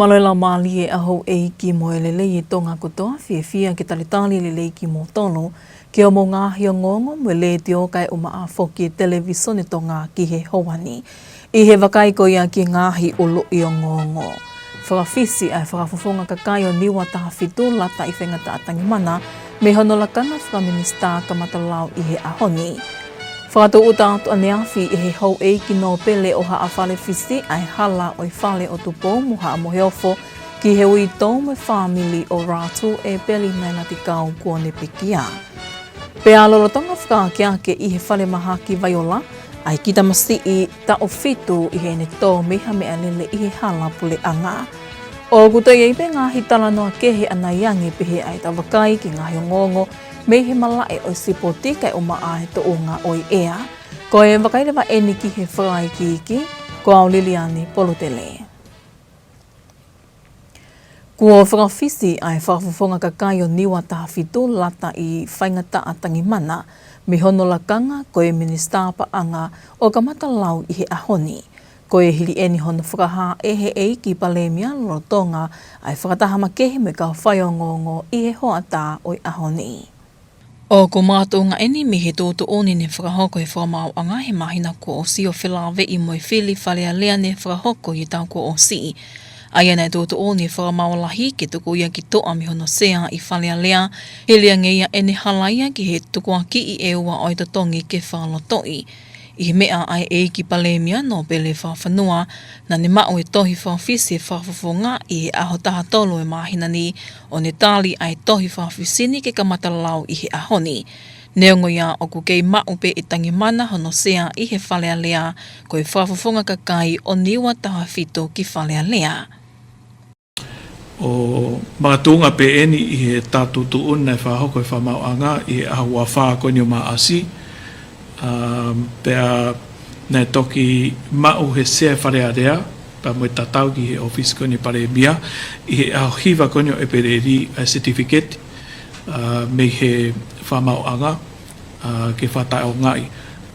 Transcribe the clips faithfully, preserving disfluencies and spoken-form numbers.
Mālō e laumālie ʻa houʻeiki mo e lelei ʻa Tonga kotoa, fiefia ke talitali lelei kimoutolu ki hoʻomou ngaahi ongoongo mei he Letiō kae ʻumaʻā foki e Televisone Tonga ki he houa ni. ʻI he vakai ko ia ki he ngaahi ʻuluʻi ongoongo. Fakafisi ʻa e Fakafofonga Kakai ʻo Niua Taha Fitu Lata ʻi Faingataʻa Tangimana mei hono lakanga fakaminisitā kamata lau ʻi he ʻaho ni. Fakatūʻuta atu ʻaneafi ʻe he houʻeiki nōpele ʻo Haʻa Falefisi ʻa e hala ʻo e fale ʻo Tupou mo Haʻa Moheofo ki he uitou mo e fāmili ʻo Ratu ʻEpeli Nailatikau kuo ne pekia. Pea lolotonga fakaakeake ʻi he falemahaki Vaiola ʻa e kiʻi tamasiʻi taʻu fitu ʻi heʻene tō mei ha meʻalele ʻi he hala puleʻanga. ʻOku toe ʻi ai pē ngaahi talanoa kehe ʻanai ange pehē ʻa e tau vakai ki he ngaahi ongoongo mei he malaʻe ʻo e sipoti kae ʻumaʻā e tuʻunga ʻo e ʻea. Ko e vakai leva eni ki he fakaikiiki, ko au Liliani Polutele. Kuo fakafisi ʻa e Fakafofonga Kakai ʻo Niua Taha Fitu Lata ʻi Faingataʻa Tangimana mei hono lakanga ko e Minisitā Paʻanga ʻo kamata lau ʻi he ʻaho ni. Ko e hili eni hono fakahā ʻe he ʻEiki Palēmia lolotonga ʻa e fakataha makehe mo e kau faiongoongo ʻi he hoʻatā ʻo e ʻaho ni. ʻOku makatuʻunga eni mei he tuʻutuʻuni ne fakahoko ʻe he Fakamaauʻanga he māhina kuo ʻosi ʻo felāveʻi mo e fili Fale Alea ne fakahoko ʻi he taʻu kuo ʻosi. ʻA ia naʻe tuʻutuʻuni ʻe he Fakamaau Lahi ke tuku ia ki tuʻa mei hono sea ʻi Fale Alea, hili ange ia ʻene halaia ki he tukuakiʻi ʻe ua ʻo e totongi ke fakalotoʻi. ʻI he meʻa ʻa e ʻEiki Palēmia Nōpele Fakafanua, naʻa ne maʻu e tohi fakafisi ʻa e Fakafofonga ʻi he ʻaho taha tolu ʻo e māhina ni, ʻo ne tali ʻa e tohi fakafisi ni ke kamata lau ʻi he ʻaho ni. Neongo ia ʻoku kei maʻu pē ʻe Tangimana hono sea ʻi he Fale Alea, ko e Fakafofonga Kakai ʻo Niua Taha Fitu ki Fale Alea. ʻO makatuʻunga pē eni ʻi he tā tuʻutuʻuni naʻe fakahoko ʻe he Fakamaauʻanga ʻi he ʻaho ua fā ko eni ʻo Maʻasi. Um, pea naʻe toki maʻu ʻe he sea ʻo e Fale Alea, pea mo e tatau ki he ʻōfisi ko eni ʻo e Palēmia, ʻi he ʻaho hiva ko eni ʻo ʻEpeleli ʻa e certificate, uh, mei he Fakamaauʻanga, uh, ke fakataʻeʻaongaʻi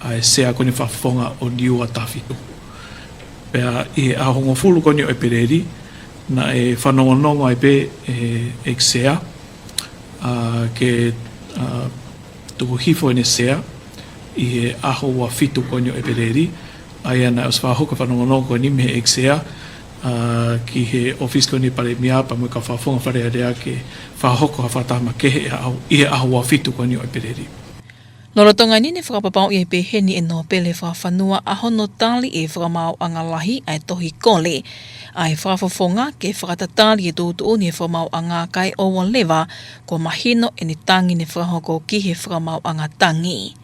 ʻa e sea ko eni ʻo e Fakafofonga ʻo Niua Taha Fitu. Pea ʻi he ʻaho hongofulu ko eni ʻo ʻEpeleli, naʻe fanongonongo ai pē ʻe he ʻEiki Sea, uh, ke, uh, tuku hifo ʻene sea ʻi he ʻaho ua fitu ko eni ʻo ʻEpeleli, ʻa ia naʻe ʻosi fakahoko e fanongonongo ko eni mei he ʻEiki Sea, uh, ki he ʻōfisi ko eni ʻo e Palēmia pea mo e kau Fakafofonga Fale Alea ke fakahoko ha fakataha makehe ʻi he ʻaho, ʻi he ʻaho ua fitu ko eni ʻo ʻEpeleli. Lolotonga eni ne fakapapauʻi ai pē heni ʻe Nōpele Fakafanua ʻa hono tali ʻe he Fakamaauʻanga Lahi ʻa e tohi kole ʻa e Fakafofonga ke fakatatali e tuʻutuʻuni ʻa e Fakamaauʻanga kae ʻoua leva kuo mahino ʻene tangi ne fakahoko ki he Fakamaauʻanga Tangi.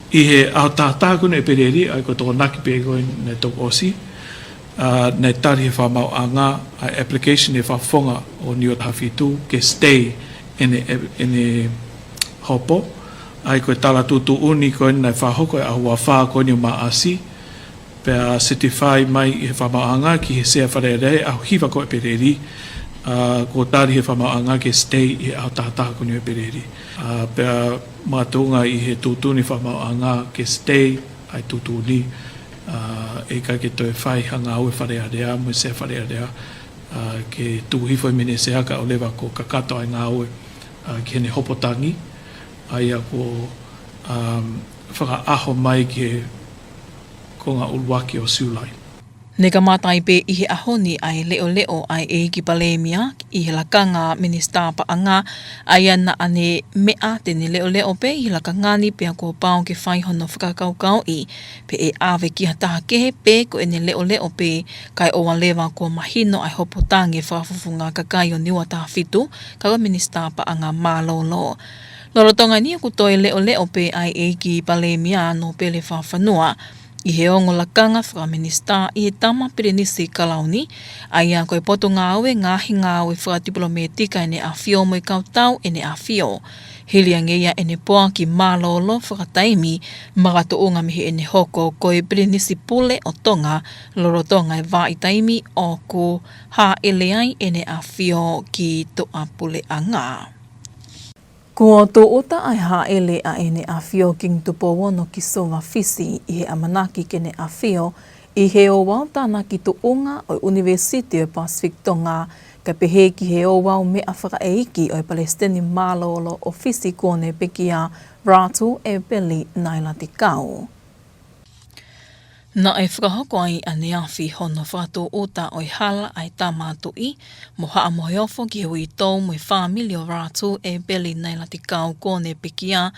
ʻI he ʻaho taha taha ko eni ʻo ʻEpeleli, ʻa ia ko e Tokonaki pē ko eni naʻe toki ʻosi, uh, naʻe tali ʻe he Fakamaauʻanga ʻa e application ʻa e Fakafofonga ʻo Niua Taha Fitu ke stay ʻene, ʻene hopo. ʻA ia ko e tala tuʻutuʻuni ko eni naʻe fakahoko ʻi he ʻaho ua fā ko eni ʻo Maʻasi, pea certify mai ʻe he Fakamaauʻanga ki he sea ʻo e Fale Alea he ʻaho hiva ko eni ʻo ʻEpeleli, uh, kuo tali ʻe he Fakamaauʻanga ke stay ʻi he ʻaho taha taha ko eni ʻo ʻEpeleli. Uh, pea makatuʻunga ʻi he tuʻutuʻuni ʻa e Fakamaauʻanga ke stay ʻa e tuʻutuʻuni, uh, ʻe ʻikai ke toe fai ha ngāue ʻa e Fale Alea mo e sea ʻo e Fale Alea, uh, ke tuku hifo ʻa e Minisitā kae ʻoua leva kuo kakato ʻa e ngāue, uh, ki heʻene hopo tangi, ʻa ia kuo, um, fakaʻaho mai ki he konga ʻuluaki ʻo Siulai. Ne kamata ai pē ʻi he ʻaho ni ʻa e leʻoleʻo ʻa e ʻEiki Palēmia ʻi he lakanga Minisitā Paʻanga, ʻa ia naʻa ne meʻa te ne leʻoleʻo pē ʻi he lakanga ni pea kuo pau ke fai hono fakakaukauʻi pe ʻe ʻave ki ha taha kehe pe ko ʻene leʻoleʻo pē kae ʻoua leva kuo mahino ʻa e hopo tangi ʻa e Fakafofonga Kakai ʻo Niua Taha Fitu, ka ko e Minisitā Paʻanga mālōlō. Lolotonga ni ʻoku toe leʻoleʻo pē ʻa e ʻEiki Palēmia Nōpele Fakafanua ʻi he ongo lakanga fakaminisitā ʻi he Tama Pilinisi Kalauni, ʻa ia ko e Potungāue Ngaahi Ngāue Fakatipilōmētika ʻEne ʻAfio mo e kau tau ʻEne ʻAfio. Hili ange ia ʻene poaki mālōlō fakataimi makatuʻunga mei heʻene hoko ko e Pilinisi Pule ʻo Tonga lolotonga e vahaʻa taimi ʻoku hāʻele ai ʻEne ʻAfio ki tuʻapuleʻanga. Kuo tūʻuta ʻa e hāʻele ʻa ʻEne ʻAfio Kingi Tupou Ono ki Suva, Fisi, ʻi he ʻamanaki ke ne ʻafio ʻI he ouau tānaki tuʻunga ʻo e ʻUnivēsiti ʻo e Pasifiki Tonga, kae pehē ki he ouau meʻa fakaʻeiki ʻo e Palesiteni Mālōlō ʻo Fisi kuo ne pekia, Ratu ʻEpeli Nailatikau. Naʻe fakahoko ai ʻaneafi hono fakatūʻuta ʻo e hala ʻa e Tama Tuʻi mo Haʻa Moheofo ki he uitou mo e fāmili ʻo Ratu ʻEpeli Nailatikau kuo ne pekia,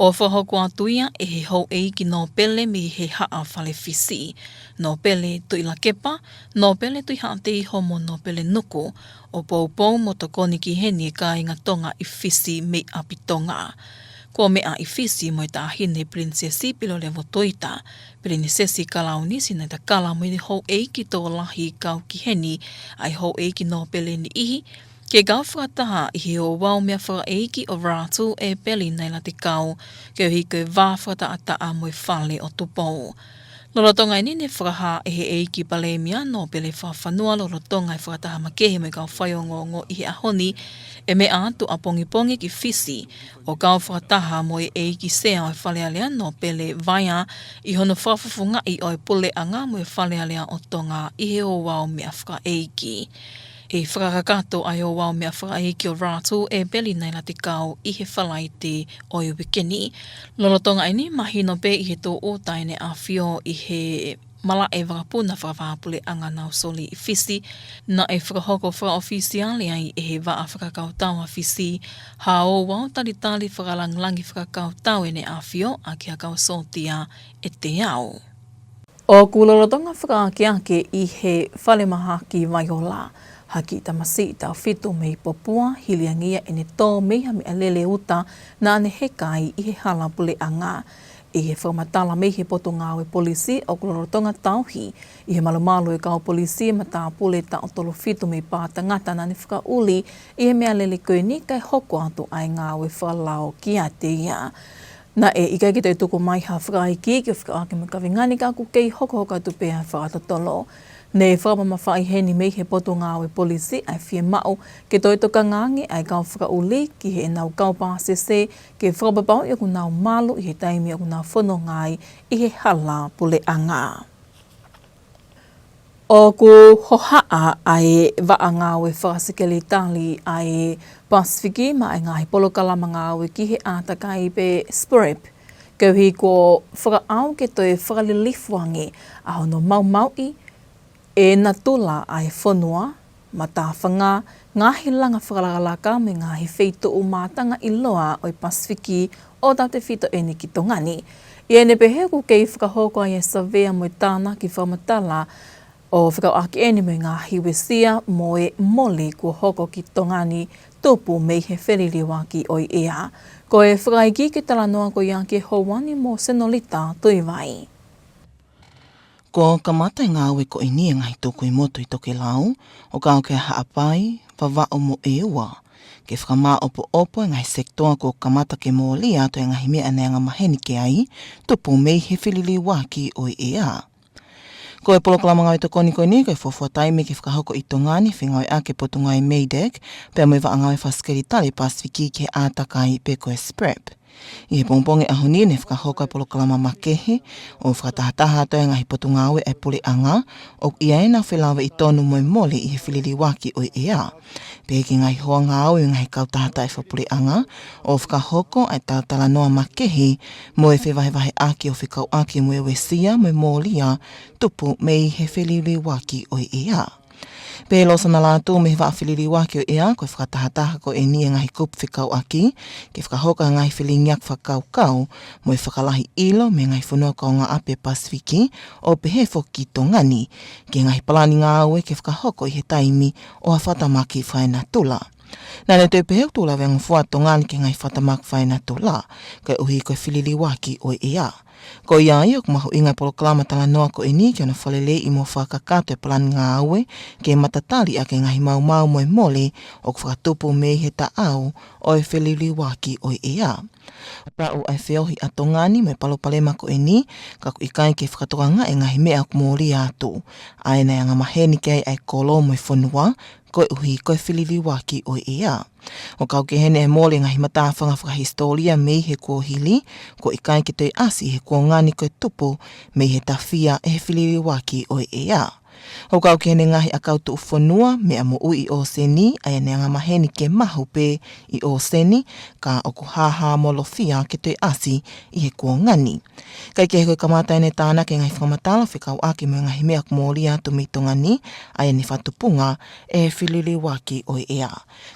ʻo fakahoko atu ia ʻe he houʻeiki nōpele mei he Haʻa Fale Fisi, Nōpele Tuʻilakepa, Nōpele Tuʻihaʻateiho mo Nōpele Nuku, ʻo poupou mo tokoni ki heni e kāinga Tonga ʻi Fisi mei ʻapi Tonga. Kuo meʻa ʻi Fisi mo e Taʻahine Pilinisesi Pilolevu Tuita, Pilinisesi Kalauni Sinaitakala mo e houʻeiki tokolahi kau ki heni ʻa e houʻeiki nōpele niʻihi, ke kau fakataha ʻi he ouau meʻa fakaʻeiki ʻo Ratu ʻEpeli Nailatikau, koeʻuhi ko e vā fakataʻataʻa mo e Fale ʻo Tupou. Lolotonga eni ne fakahā ʻe he ʻEiki Palēmia Nōpele Fakafanua lolotonga e fakataha makehe mo e kau faiongoongo ʻi he ʻaho ni, ʻe meʻa atu ʻapongipongi ki Fisi, ʻo kau fakataha mo e ʻEiki Sea ʻo e Fale Alea Nōpele Vaea, ʻi hono fakafofongaʻi ʻo e Puleʻanga mo e Fale Alea ʻo Tonga ʻi he ouau meʻa fakaʻeiki. ʻE fakakakato ʻa e ouau meʻa fakaʻeiki ʻo Ratu ʻEpeli Nailatikau ʻi he Falaite ʻo e uike ni. Lolotonga eni, mahino pē ʻi he tūʻuta ʻEne ʻAfio ʻi he malaʻe vakapuna fakavahaʻapuleʻanga Nausori ʻi Fisi, naʻe fakahoko fakaʻofisiale ai ʻe he Vaʻa Fakakautau ʻa Fisi ha ouau talitali fakalāngilangi fakakautau ʻEne ʻAfio ʻaki ha kau sōtia ʻe teau. ʻOku lolotonga fakaakeake ʻi he Falemahaki Vaiola ha kiʻi tamasiʻi taʻu fitu mei Popua, hili ange ia ʻene tō mei ha meʻalele uta naʻa ne heka ai ʻi he hala puleʻanga. ʻI he fakamatala mei he Potungāue Polisi, ʻoku lolotonga tauhi ʻi he malumalu e kau polisi e matāpule taʻu tolu fitu mei Pātangata naʻa ne fakaʻuli ʻi he meʻalele ko eni, kae hoko atu ʻa e ngāue fakalao kiate ia. Naʻe ʻikai ke toe tuku mai ha fakaikiiki ʻo fekauʻaki mo e kaveinga ni, ka ʻoku kei hokohoko atu pē ʻa e fakatotolo. Ne fakamamafaʻi heni mei he Potungāue Polisi ʻa e fiemaʻu ke toe tokanga ange ʻa e kau fakaʻuli ki heʻenau kau pāsese, ke fakapapauʻi ʻoku nau malu ʻi he taimi ʻoku nau fononga ai ʻi he hala puleʻanga. ʻOku hohaʻa ʻa e vaʻa ngāue fakasekelitali ʻa e Pasifiki maʻa e ngaahi polokalama ngāue ki he ʻātakai pe SPREP, koeʻuhi ko e fakaʻau ke toe fakalilifu ange ʻa hono maumauʻi e natula ʻa e fonua, matāfanga, ngaahi langa fakalakalaka mo e ngaahi feituʻu mātanga ʻiloa ʻo e Pasifiki, ʻo tautefito eni ki Tonga ni. ʻI heʻene pehē, ʻoku kei fakahoko ai e savea mo e tānaki fakamatala ʻo fekauʻaki eni mo e ngaahi uesia mo e mole kuo hoko ki Tonga ni, tupu mei he feliliuaki ʻo e ʻea. Ko e fakaikiiki talanoa ko ia ki he houa ni mo Senolita Tuivai. Kuo kamata e ngāue ko eni e ngaahi tuku ʻi motu ʻi tokelau, ʻo kau ki he Haʻapai, Vavaʻu mo ʻEua, ke fakamāʻopoʻopo e ngaahi sekitoa kuo kamata ke mōlia atu e ngaahi meʻa naʻe angamaheni ki ai, tupu mei he feliliuaki ʻo e ʻea. Ko e polokalama ngāue tokoni ko eni, ko e fuofua taimi ke fakahoko ʻi Tonga ni, fengāueʻaki e Potungāue MEIDECC, pea mo e vaʻa ngāue fakasekelitali Pasifiki ki he ʻātakai pe ko e SPREP. ʻI he pongipongi ʻaho ni ne fakahoko e polokalama makehe ʻo fakatahataha atu e ngaahi potungāue ʻa e puleʻanga, ʻoku ʻi ai ʻenau felāveʻi tonu mo e mole ʻi he feliliuaki ʻo e ʻea. Pehē ki he ngaahi hoa ngāue ʻo e ngaahi kautaha taʻefakapuleʻanga, ʻo fakahoko ʻa e talatalanoa makehe mo e fevahevaheʻaki ʻo fekauʻaki mo e uesia mo e mōlia tupu mei he feliliuaki ʻo e ʻea. Pehē ʻe Losana Lātū mei he vaʻa feliliuaki ʻo e ʻea, ko e fakatahataha ko eni e ngaahi kupu fekauʻaki, ke fakahoko e ngaahi felingiaki fakakaukau, mo e fakalahi ʻilo mei he ngaahi fonua kaungāʻapi ʻo e Pasifiki, ʻo pehē foki ki Tonga ni, ki he ngaahi palani ngāue ke fakahoko ʻi he taimi ʻo ha fakatamaki fakaenatula. Naʻa ne toe pehē ʻoku tuʻu laveangofua ʻa Tonga ni ki he ngaahi fakatamaki fakaenatula, koeʻuhi ko e feliliuaki ʻo e ʻea. Ko ia ai ʻoku mahuʻinga e polokalama talanoa ko eni ki hono fakaleleiʻi mo fakakakato e palani ngāue, ke matatali ʻaki e ngaahi maumau mo e mole ʻoku fakatupu mei he taʻau ʻo e feliliuaki ʻo e ʻea. Taʻu ʻa e feohi ʻa Tonga ni mo e palopalema ko eni, ka ʻoku ʻikai ke fakatokangaʻi e ngaahi meʻa ʻoku mōlia atu, ʻa ia naʻe angamaheni ki ai ʻa e kolo mo e fonua, koeʻuhi ko e feliliuaki ʻo e ʻea. ʻOku kau ki heni e mole ngaahi matāfanga fakahisitōlia mei he kuohili, kuo ʻikai ke toe ʻasi he kuonga ni ko e tupu mei he tafia ʻe he feliliuaki ʻo e ʻea. ʻOku kau ki heni ngaahi ʻakau tuʻufonua, meʻa moʻui ʻi ʻōseni, ʻa ia naʻe angamaheni ke mahu pē ʻi ʻōseni, ka ʻoku hāhāmolofia ke toe ʻasi ʻi he kuonga ni. Kae kehe, ko e kamata eni e tānaki e ngaahi fakamatala fekauʻaki mo e ngaahi meʻa kuo mole atu mei Tonga ni, ʻa ia naʻe fakatupunga ʻe he feliliuaki ʻo e ʻea.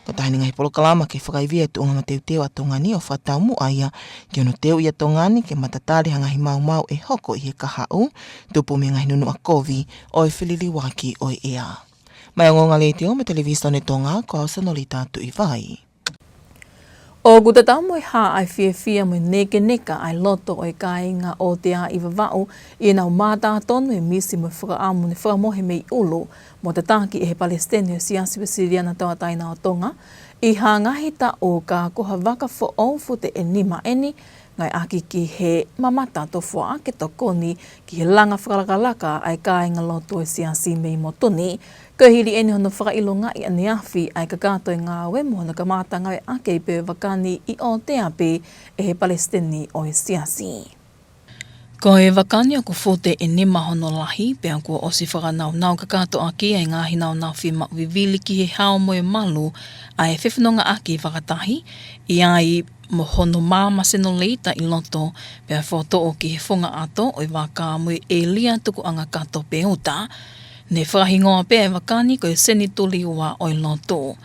Ko e taha eni e ngaahi polokalama ke fakaivia e tuʻunga mateuteu ʻa Tonga ni ʻo fakataumuʻa ia ki hono teuʻi ʻa Tonga ni ke matatali ha ngaahi maumau ʻe hoko ʻi he kahaʻu, tupu mei he ngaahi nunuʻa kovi ʻo e feliliuaki ʻo e ʻea. Mei he Ongoongo Letiō mo e Televisone Tonga, ko au Senolita Tuʻivai. ʻOku tatau mo e hā ʻa e fiefia mo e nekeneka ʻa e loto ʻo e kāinga ʻo ʻAotea ʻi Vavaʻu ʻi heʻenau mātā tonu e misi mo e fakaʻamu ne fakamohe mei ʻulu mo tataki ʻe he Palesiteni ʻo e Siasi Uēsiliana Tauʻatāina ʻo Tonga ʻi ha ngaahi taʻu, ka ko ha vaka foʻou fute ʻe nima eni ngāueʻaki ki he mamata tofuaʻa ke tokoni ki he langa fakalakalaka ʻa e kāingalotu ʻo e Siasi mei motu ni. Ko e hili eni hono fakaʻilongaʻi ʻaneafi ʻa e kakato e ngāue mo hono kamata ngāueʻaki pē ʻo e vaka ni ʻi ʻAotea pē ʻe he Palesiteni ʻo e Siasi. Ko e vaka ni ʻoku fute ʻe nima hono lahi, pea kuo ʻosi fakanāunau kakatoʻaki ʻa e ngaahi nāunau fiemaʻu vivili ki he hao mo e malu ʻa e fefonongaʻaki fakatahi, ʻi ai mo hono maama senileita ʻi loto, pea fokotuʻu ki he funga ʻato ʻo e vaka mo e ʻēlia tukuʻanga kato pē uta. Ne fakahingoa pē ʻa e vaka ni ko e Senituli Ua ʻo e Lotu.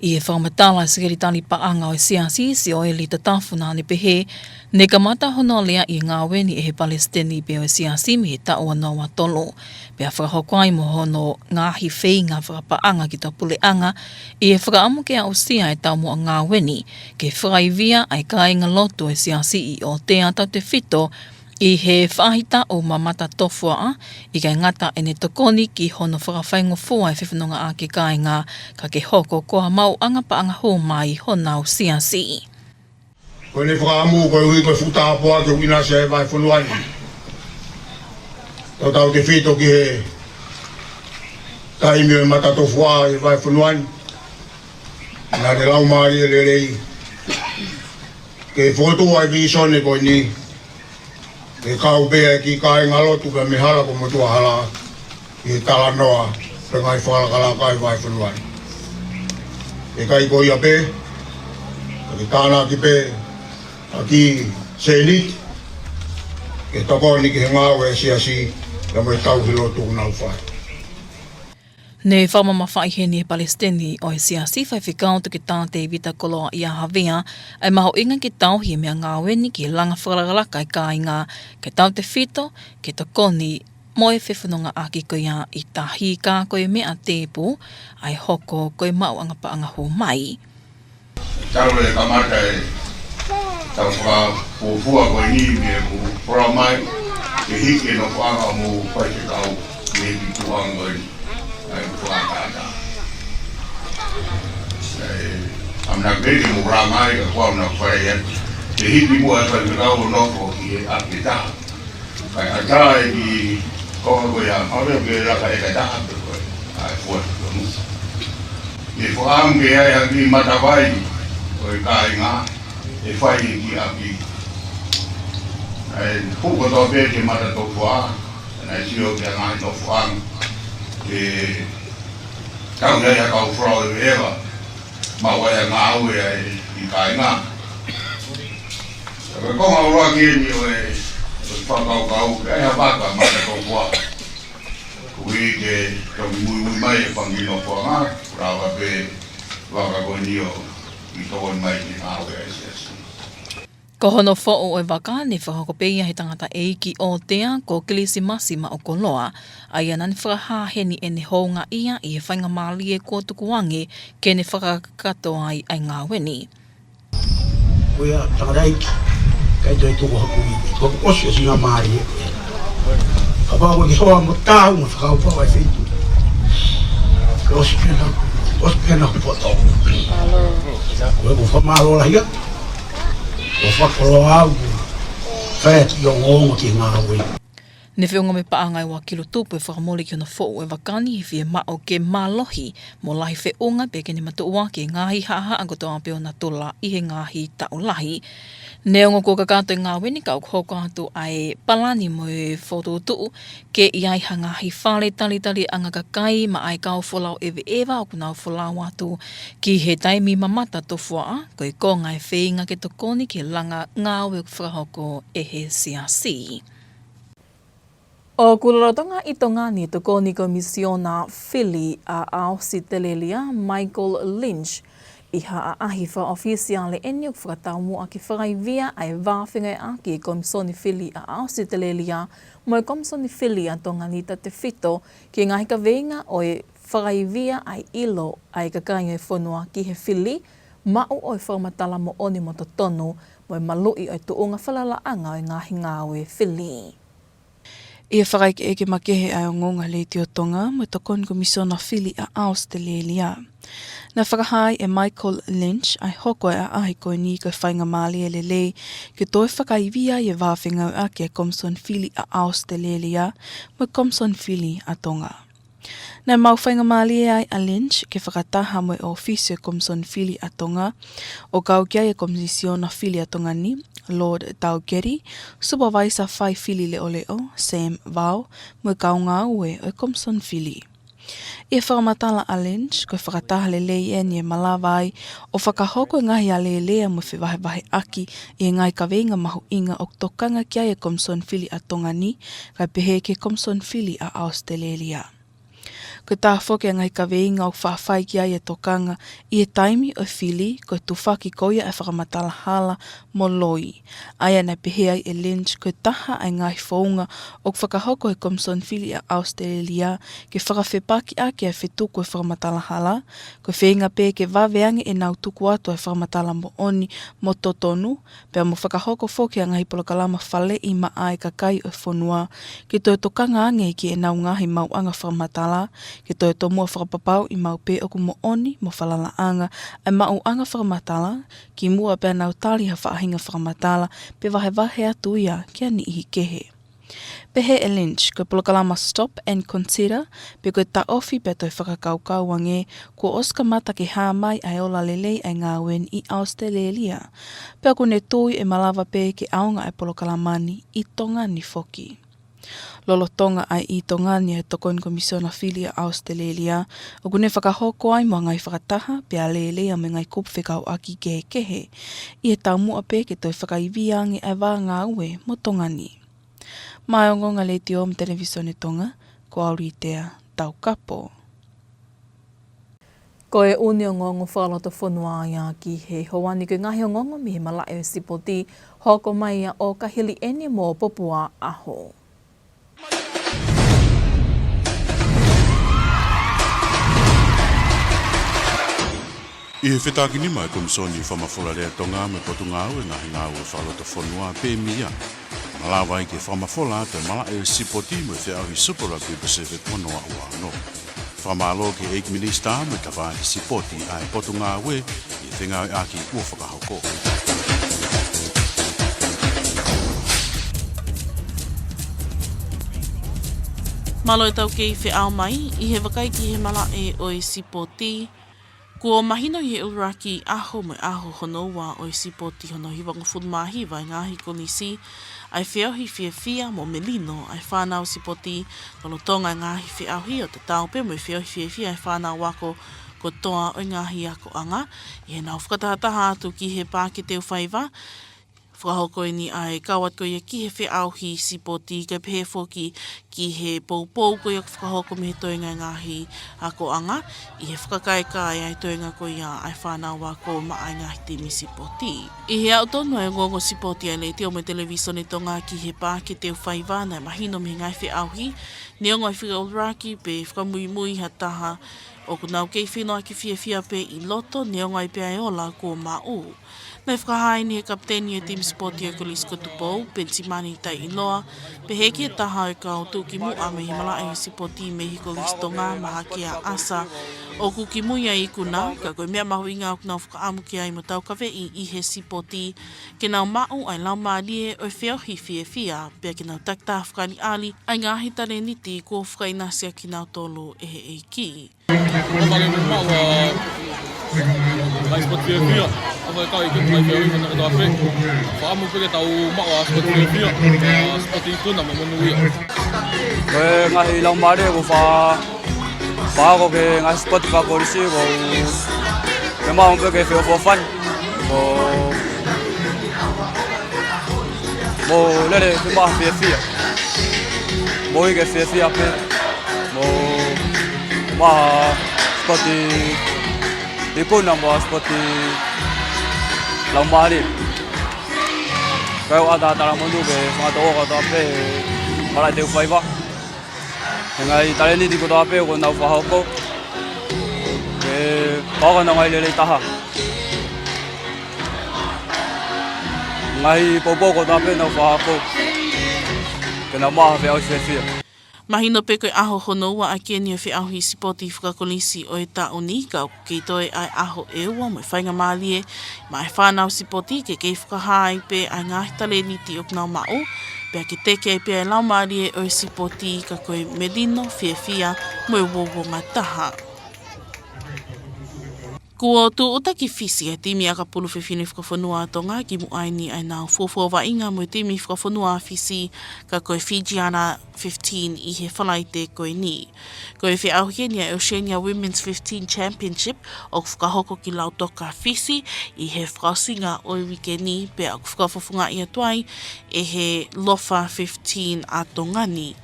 ʻI he fakamatala ʻa e Sekelitali Paʻanga ʻo e Siasi, Sioeli Tatafu, naʻa ne pehē, ne kamata hono aleaʻi e ngāue ni ʻe he Palesiteni pē ʻo e Siasi mei he taʻu ua noa ua tolu. Pea fakahoko ai mo hono ngaahi feinga fakapaʻanga ki tuʻapuleʻanga ʻi he fakaʻamu ke aʻusia e taumuʻa ngāue ni, ke fakaivia ʻa e kāingalotu ʻo e Siasi ʻi ʻAotea tautefito ʻi he faʻahitaʻu mamata tofuaʻa, ʻikai ngata ʻene tokoni ki hono fakafaingofua e fefonongaʻaki kāinga, ka ke hoko ko ha maʻuʻanga paʻanga hū mai honau Siasi. Ko ʻene fakaʻamu koeʻuhi ko e fuʻu tāpuaki ʻoku ʻinasi ai e vahefonua ni. Tautautefito ki he taimi ʻo e mamata tofuaʻa ʻi he vahefonua ni. Naʻa ne laumālie lelei ke fokotuʻu ʻa e vīsone ko eni, ke kau pē ʻa e kiʻi kāingalotu pē mei hala ki he motuʻa hala ʻi he talanoa pē ngaahi fakalakalaka ʻa e vahefonua ni. ʻIkai ko ia pē, ka ke tānaki pē ʻa e kiʻi sēniti ke tokoni ki he ngāue ʻa e Siasi, pea mo e tauhi lotu ʻoku nau fai. Ne fakamamafaʻi heni ʻe he Palesiteni ʻo e Siasi, Faifekau Toketā Tēvita Koloaʻia Havea, ʻa e mahuʻinga ke tauhi e meʻangāue ni ki he langa fakalakalaka e kāinga, kae tautefito ke tokoni mo e fefonongaʻaki ko ia ʻi tahi, ka ko e meʻa tēpū ʻa e hoko ko e maʻuʻanga paʻanga hū mai. Talu e kamata e tau fakafuofua ko eni mei he kuo folau mai ke hiki e nofoʻanga mo faifekau mei he tuʻunga ko eni. ʻA e kuo fakatātā. ʻE, ʻamanaki pē ke mou folau mai ka kuo ʻamanaki fai atu ke hiki muʻa e faifekau ʻo nofo ki he ʻapi ʻe taha. Kae ʻatā e kiʻi konga ko ia, ʻalu ke laka e kae taha pē ko e, ʻa e fua tonu. ʻE fakaʻamu ke ʻi ai ha kiʻi matavai ʻo e kāinga ʻe fai ki ʻapi. ʻA e hū kotoa pē ki he mamata tofuaʻa, naʻe sio ki he ngaahi nofoʻanga. ʻE tau ʻi ai ha kau folau ʻeveʻeva, maʻu ai ha ngāue ʻa e kiʻi kāinga. Ko e konga ʻuluaki eni ʻo e, ʻo e fakakaukau, ke ʻi ai ha vaka mamata tofuaʻa. Koeʻuhi ke toki muimui mai e fanga kiʻi nofoʻanga, lava pē vaka ko eni ʻo ʻi tokoni mai ki he ngāue ʻa e Siasi. Ko hono foʻu ʻo e vaka ne fakahoko pē ia ʻe he tangataʻeiki ʻo ʻAotea ko Kilisimasi Maʻukoloa, ʻa ia naʻa ne fakahā heni ʻene houngaʻia ʻi he faingamālie kuo tukuange ke ne fakakakato ai ʻa e ngāue ni. Ko ia tangataʻeiki, ʻikai toe tuku haku ivi. Ko e ʻosi ʻo e faingamālie. Kapau ko e kiʻi hoa mo e taʻu mo e fakakaukau ʻa e feituʻu, ke ʻosi pē ena, ʻosi pē ena poto. Ko e ʻoku ou fakamālō lahi atu. ʻOku ou fakakoloa au. Fai atu e ongoongo ki he ngāue. Ne feʻunga mo e paʻanga ʻe ua kilu tupu e fakamole ki hono foʻu ʻo e vaka ni, ʻi he fiemaʻu ke mālohi mo lahi feʻunga pea ke ne matuʻuaki e ngaahi haʻahaʻa kotoa pē ʻo natula ʻi he ngaahi taʻu lahi. Neongo kuo kakato e ngāue ni, ka ʻoku hoko atu ʻa e palani mo e fokotuʻutuʻu ke ʻi ai ha ngaahi fale talitaliʻanga kakai maʻa e kau folau ʻeveʻeva ʻoku nau folau atu ki he taimi mamata tofuaʻa, ko e konga e feinga ke tokoni ki he langa ngāue ʻoku fakahoko ʻe he Siasi. ʻOku lolotonga ʻi Tonga ni e Tokoni Komisiona Fili ʻa ʻAositelēlia, Michael Lynch, ʻi ha ʻaʻahi fakaʻofisiale ʻeni ʻoku fakataumuʻa ke fakaivia ʻa e vā fengāueʻaki e Komisoni Fili ʻa ʻAositelēlia mo e Komisoni Fili ʻa Tonga ni, tautefito ki he ngaahi kaveinga ʻo e fakaivia ʻa e ʻilo ʻa e kakai ʻo e fonua ki he fili, maʻu ʻo e fakamatala moʻoni mo totonu, mo e maluʻi ʻo e tuʻunga falalaʻanga ʻo e ngaahi ngāue fili. ʻI he fakaʻekeʻeke makehe ʻa e Ongoongo Letiō Tonga mo e Tokoni Komisiona Fili ʻa ʻAositelēlia, naʻe fakahā ʻe Michael Lynch ʻa e hoko e ʻaʻahi ko eni ko e faingamālie lelei ke toe fakaivia ʻa e vā fengāueʻaki e Komisoni Fili ʻa ʻAositelēlia mo e Komisoni Fili ʻa Tonga. Naʻe maʻu faingamālie ai ʻa Lynch ke fakataha mo e ʻōfisi ʻo e Komisoni Fili ʻa Tonga, ʻo kau ki ai e Komisiona Fili ʻa Tonga ni, Lord Tauketi, Supavaisa Fai Fili Leʻoleʻo, Sam Vao, mo e kau ngāue ʻo e Komisoni Fili. ʻI he fakamatala ʻa Lynch, ko e fakataha lelei ʻeni ʻe malava ai ʻo fakahoko e ngaahi alēlea mo e fevahevaheʻaki ʻi he ngaahi kaveinga mahuʻinga ʻoku tokanga ki ai e Komisoni Fili ʻa Tonga ni, kae pehē ki he Komisoni Fili ʻa ʻAositelēlia. Ko e taha foki e ngaahi kaveinga ʻoku faʻa fai ki ai e tokanga ʻi he taimi ʻo e fili, ko e tufaki ko ia e fakamatala hala mo loi. ʻA ia naʻe pehē ai ʻe Lynch ko e taha ʻa e ngaahi founga ʻoku fakahoko ʻe he Komisoni Fili ʻa ʻAositelēlia ke fakafepakiʻaki ʻa e fetuku e fakamatala hala, ko e feinga pē ke vave ange ʻenau tuku atu e fakamatala moʻoni mo totonu, pea mo fakahoko foki ʻa e ngaahi polokalama faleʻi maʻa e kakai ʻo e fonua, ke toe tokanga ange ki heʻenau ngaahi maʻuʻanga fakamatala, ke toe tomuʻa fakapapauʻi maʻu pē ʻoku moʻoni mo falalaʻanga ʻa e maʻuʻanga fakamatala, kimuʻa pea nau tali ha faʻahinga fakamatala pe vahevahe atu ia ki ha niʻihi kehe. Pehē ʻe Lynch, ko e polokalama Stop and Consider, pe ko e taʻofi pea toe fakakaukau ange, kuo ʻosi kamata ke hā mai ʻa e ola lelei ʻa e ngāue ni ʻi ʻAositelēlia, pea ʻoku ne tui ʻe malava pē ke ʻaonga ʻa e polokalama ni ʻi Tonga ni foki. Lolotonga ʻa e ʻi Tonga ni ʻa e Tokoni Komisiona Fili ʻa ʻAositelēlia, ʻoku ne fakahoko ai mo e ngaahi fakataha pea lēlea mo e ngaahi kupu fekauʻaki kehekehe, ʻi he taumuʻa pē ke toe fakaivia ange ʻa e vā ngāue mo Tonga ni. Maʻa e Ongoongo Letiō mo e Televīsone Tonga, ko Auritea Taukapo. Ko e ʻū ongoongo fakalotofonua ia ki he houa ni. Ko e ngaahi ongoongo mei he malaʻe ʻo e sipoti, hoko mai ia ʻo ka hili ʻeni mo Popua ʻAho. ʻI he fetākinima ʻa e Komisoni Fakamafola Lea Tonga mo e Potungāue Ngaahi Ngāue Fakalotofonua, pe mia, malava ai ke fakamafola atu e malaʻe ʻo e sipoti mo e feʻauhi Super Rugby Pacific ua noa ua ono. Fakamālō ki he ʻEiki Minisitā mo e Tafaʻaki Sipoti ʻa e Potungāue ʻi he fengāueʻaki kuo fakahoko. Mālō e taukei feʻao mai. ʻI he vakai ki he malaʻe ʻo e sipoti, kuo mahino ʻi he ʻuluaki ʻaho mo e ʻaho hono ua ʻo e sipoti hono hivangofulu mā hiva ʻi he ngaahi kolisi ʻa e feohi fiefia mo melino ʻa e fānau sipoti lolotonga e ngaahi feʻauhi, ʻo tatau pē mo e feohi fiefia ʻa e fānau ako kotoa ʻo e ngaahi akoʻanga, ʻi heʻenau fakatahataha atu ki he Paʻake Teufaiva. Fakahoko ʻeni ʻa e kau atu ko ia ki he feʻauhi sipoti, kae pehē foki ki he poupou ko ia ʻoku fakahoko mei he toenga e ngaahi akoʻanga, ʻi he fakakaekai ʻa e toenga ko ia ʻa e fānau ako maʻa e ngaahi timi sipoti. ʻI he aʻu tonu ʻa e ongoongo sipoti ʻa e Letiō mo e Televīsone Tonga ki he Paʻake Teufaiva, naʻe mahino mei he ngaahi feʻauhi, neongo ʻa e fika ʻuluaki pe fakamuimui ha taha, ʻoku nau kei fenoʻaki fiefia pē ʻi loto, neongo ai pē ʻa e ola kuo maʻu. Naʻe fakahā ʻeni ʻe he kapiteni ʻo e timi sipoti ʻo e Kolisi ko Tupou, Penisimani Taiʻiloa, pehē ki he taha ʻo e kau tuʻukimuʻa mei he malaʻe ʻo e sipoti mei he Kolisi Tonga, Mahakea ʻAsa, ʻoku kimui ai ʻa e ikuna, ka ko e meʻa mahuʻinga ʻoku nau fakaʻamu ki ai mo taukaveʻi ʻi he sipoti, ke nau maʻu ʻa e laumālie ʻo e feohi fiefia, pea ke nau takitaha fakaʻaliʻali ʻa e ngaahi talēniti kuo fakaʻinasi ʻaki kinautolu ʻe he ʻEiki. ʻOfa ke maʻu ʻa e ngaahi sipoti fiefia, ʻofa ke kau ʻi he ngaahi feohi kotoa pē. Fakaʻamu pē ke tau maʻu ʻa e sipoti fiefia, ʻa e sipoti ikuna mo monūʻia. Ko e ngaahi laumālie ʻoku fa-, fakahoko ki he ngaahi sipoti fakakolisi, ko e maʻu pē ke feʻofoʻofani. Ko, mo lele ke maʻu fiefia. Mo ʻi ke fiefia pē. Mo maʻu sipoti ikuna mo sipoti laumālie. Kae ʻoua ʻe talamonū ke fanga tokoua kotoa pē, malaʻe te u faiva. He ngaahi talēniti kotoa pē ʻoku nau fakahoko. Ke fakahoko ʻenau ngaahi lelei taha. Ngaahi poupou kotoa pē nau fakahoko. Ke nau maʻu ha feʻauhi fiefia. Mahino pē ko e ʻaho hono ua ʻaki ʻeni ʻo e feʻauhi sipoti fakakolisi ʻo e taʻu ni, ka ʻoku kei toe ʻa e ʻaho ʻe ua mo e faingamālie maʻa e fānau sipoti ke kei fakahā ai pē ʻa e ngaahi talēniti ʻoku nau maʻu, pea ke teke ai pē ʻa e laumālie ʻo e sipoti ka ko e melino, fiefia, mo e uouangataha taha. Kuo tūʻuta ki Fisi ʻa e timi ʻakapulu fefine fakafonua ʻa Tonga, kimuʻa ʻeni ʻa ʻenau fuofua vaʻinga mo e timi fakafonua ʻa Fisi, ka ko e Fijiana fifteen ʻi he Falaite ko ʻeni. Ko e feʻauhi ʻeni ʻa e Oceania Women's fifteen Championship ʻoku fakahoko ki Lautoka, Fisi, ʻi he fakaʻosinga ʻo e uike ni, pea ʻoku fakafofongaʻi atu ai ʻe he Lofa fifteen ʻa Tonga ni.